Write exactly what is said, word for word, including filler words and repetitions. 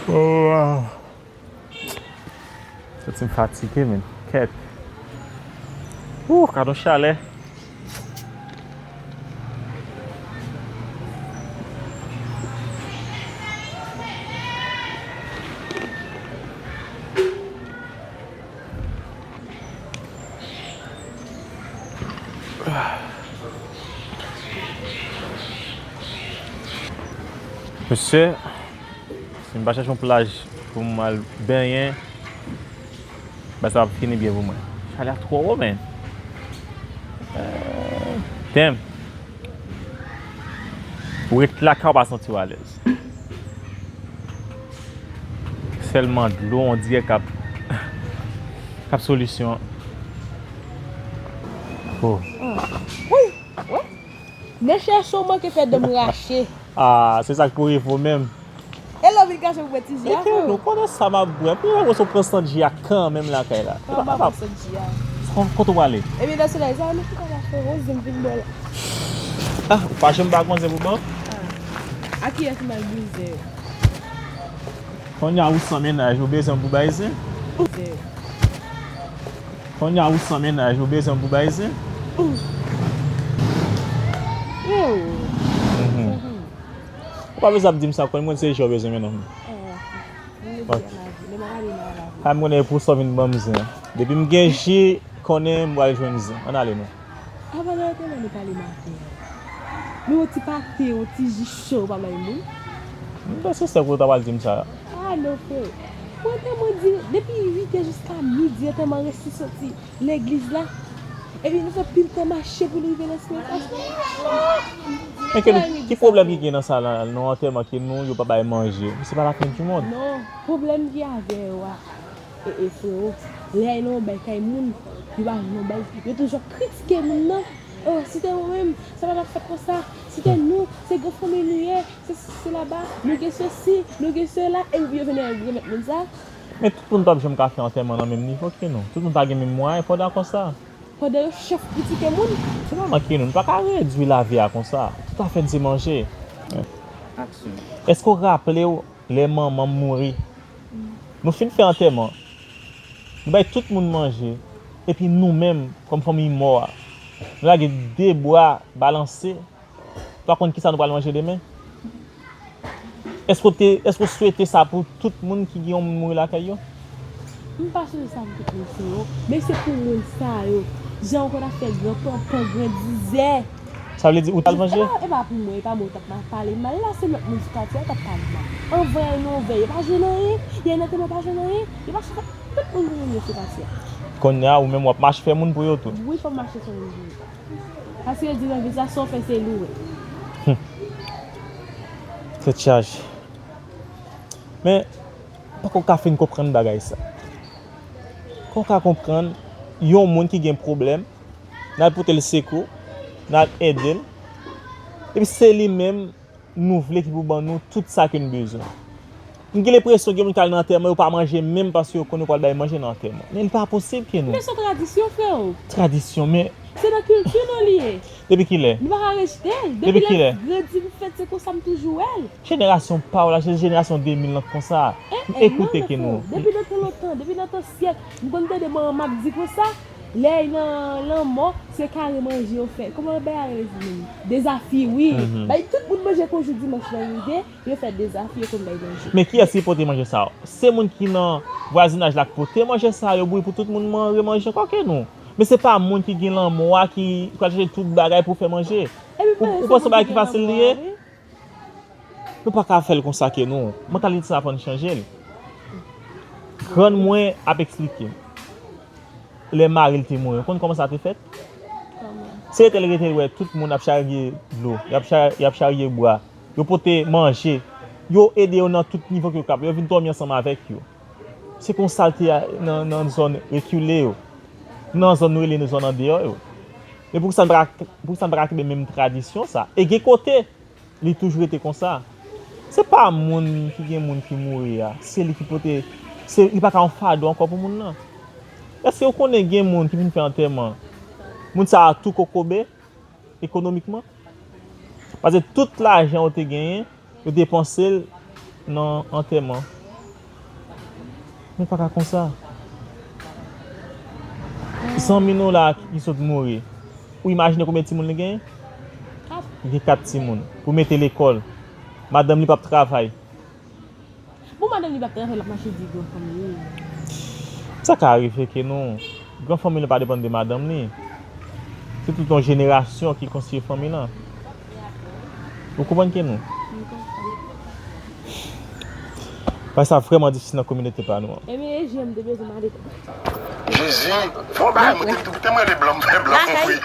Oh, wow. Santi m fatige, men. Kèt. Ooh, gad yon chalè. Mesye, si m pa chèche yon plaj pou m al benyen, bagay sa ap fini byen pou mwen. Chalè a twò wo, men. Damn. Ou ret lakay ou pa santi w alèz. Sèlman dlo, on dirè k ap, k ap solisyon. Oh. Wi, wi. Nèchè cho manke fè dan m rache. Ah, se sa k pou rive w menm. E lè w vin kache pou bwè ti ji a, frè? Nou konnen sa m ap bwè. Pou mwen, se w pran sant ji a kanmenm lakay la. Kòman m ap pran sant ji a? Kote w prale? Ebyen, nan solèy sa, nou chita la, frè, ou zen vin bò la. Ah, ou pa janm ba konse pou ban? Ah. A kiyès m al brize? Kounye a ou san mennaj, ou bezwen pou bay zen? Kounye a ou san mennaj, ou bezwen pou bay zen? Ou pa bezwen ap di m sa, konn mwen se jan w bezwen mennen m. Ay, m konnen pou sa w vin ban m zen. Depi m gen ji, konnen m pral jwenn zen. Ann ale non. Apa nan anteman nou pale maten an? Men yon ti pate, yon ti ji cho pa bay moun? M panse se ou ta pral di m sa. Ah non, frè. Pou anteman di, depi uit è jiska midi, anteman resi soti legliz la. Epi nou fè pil tan mache pou nou rive nan simenterè. Men ki pwoblèm ki gen nan sa la, nan anteman ke nou, yo pa bay manje? Se pa lafen di mond. Non, pwoblèm ki avè yo a. E, e, freo, lè y nan yon bay kay moun, yo pa vle yon bay, yo toujou ap kritike moun nan. Oh, si te mwen menm, sa pa t ap fèt konsa. Si te nou, se gran fanmi nou ye, se sesi, se laba, nou gen sesi, nou gen sela, epi yo vin remèt moun sa. Men tout moun p ap janm ka fè antèman nan menm nivo ke nou. Tout moun pa gen menm mwayen, fò w dakò sa. Pandan yo chèf kritike moun. Se nòmal ke nou, nou pa ka redui lavi a konsa. Tout afè n se manje. Èske w raple w lè manman m mouri? Nou fin fè antèman. Nou bay tout moun manje. Epi nou menm, kòm fanmiy mò a, nou lage de bra balanse. Ou pa konn kisa nou pral manje demen? Èske w te, èske w swete sa pou tout moun ki gen yon moun mouri lakay yo? M pa swete sa pou tout moun, freo. Men se pou moun sa yo. Jan w konn ap fè gran panpan, gran dizè. Sa vle di ou t al manje? E pa, e pa pou mwen, e pa mwen ou t ap pale mal la, se lòt moun sou katye a t ap pale mal. Anvan nou veye, pa jwenn anyen, y a nan teman pa jwenn anyen, yo pa chita, tout moun pou moun yo sou katye a. Kounye a, ou menm w ap mache fè moun pou yo tou. Wi, fò m mache fè moun pou yo. Paske yo di nan vi sa, sa w fè se li w wè. Tèt chaje. Men, pako ka fin konprann bagay sa. Pako ka konprann yon moun ki gen pwoblèm, n al pote l sekou, n al ede l. Epi se li menm nou vle ki pou ban nou tout sa ke n bezwen. M gen lenpresyon gen moun k al nan antèman, yo pa manje menm paske yo konn yo pral bay manje nan antèman. Men li pa posib ke nou. Men se yon tradisyon, freo. Tradisyon, men. Se nan kilti nou li ye. Depi kilè? Nou pa ka rejte l. Depi lè m grandi m fèt, se konsa m toujou wè l. Jenerasyon pa w la, se jenerasyon de mil lan k konsa. M ekoute ke nou. Depi nan tan lontan, depi nan tan syèk, m konn tande manman m ap di konsa, lè y nan lanmò, se kare manje yo fè. Kòman bagay a rele menm? Dezafi, wi. Bay tout moun manje kou jou dimanch lan rive, yo fè dezafi, yo konn bay manje. Men kiyès ki pote manje sa yo? Se moun ki nan vwazinaj la k pote manje sa yo, bouyi pou tout moun man-, remanje ankò ke nou. Men se pa moun ki gen lanmò a ki pral chache tout bagay pou fè manje. Ou panse bagay ki fasil li ye? Nou pa ka fè l konsa ke nou. Mantalite sa fò n chanje l. Grann mwen ap eksplike m. Lè mari l te mouri, ou konn kòman sa te fèt? Se rete l rete l wè tout moun ap charye dlo, y ap cha-, y ap charye bwa, yo pote manje, yo ede yo nan tout nivo ke yo kab, yo vin dòmi ansanm avèk yo. Se konsa l te a-, nan, nan zòn rekile yo, nan zòn nou rele nou zòn andeyò yo. Men poukisa n pa ka, poukisa n pa ka kenbe menm tradisyon sa? E gen kote, li toujou rete konsa. Se pa moun ki gen moun ki mouri a, se li ki pote, se, li pa ka yon fado ankò pou moun nan. Èske ou konnen gen moun ki vin fè antèman, moun sa a tou kokobe ekonomikman? Paske tout lajan yo te genyen, yo depanse l nan antèman. Nou pa ka konsa. Zanmi nou la ki sot mouri, ou imajine konbyen timoun li genyen? Li gen kat timoun. Pou mete lekòl. Madanm li p ap travay. Bon, madanm li p ap travay, l ap mache di gran fanmi li. Sa ka rive ke nou, gran fanmi li pa depann de madanm li. Se tout yon jenerasyon ki konstwi fanmi lan. Ou konprann ke nou? Bagay sa vrèman difisil nan kominote pa nou an. Ebyen, e jan m te bezwen mande. Jezi, fò bagay mwen te tou te mwen de blan, mwen blan wi.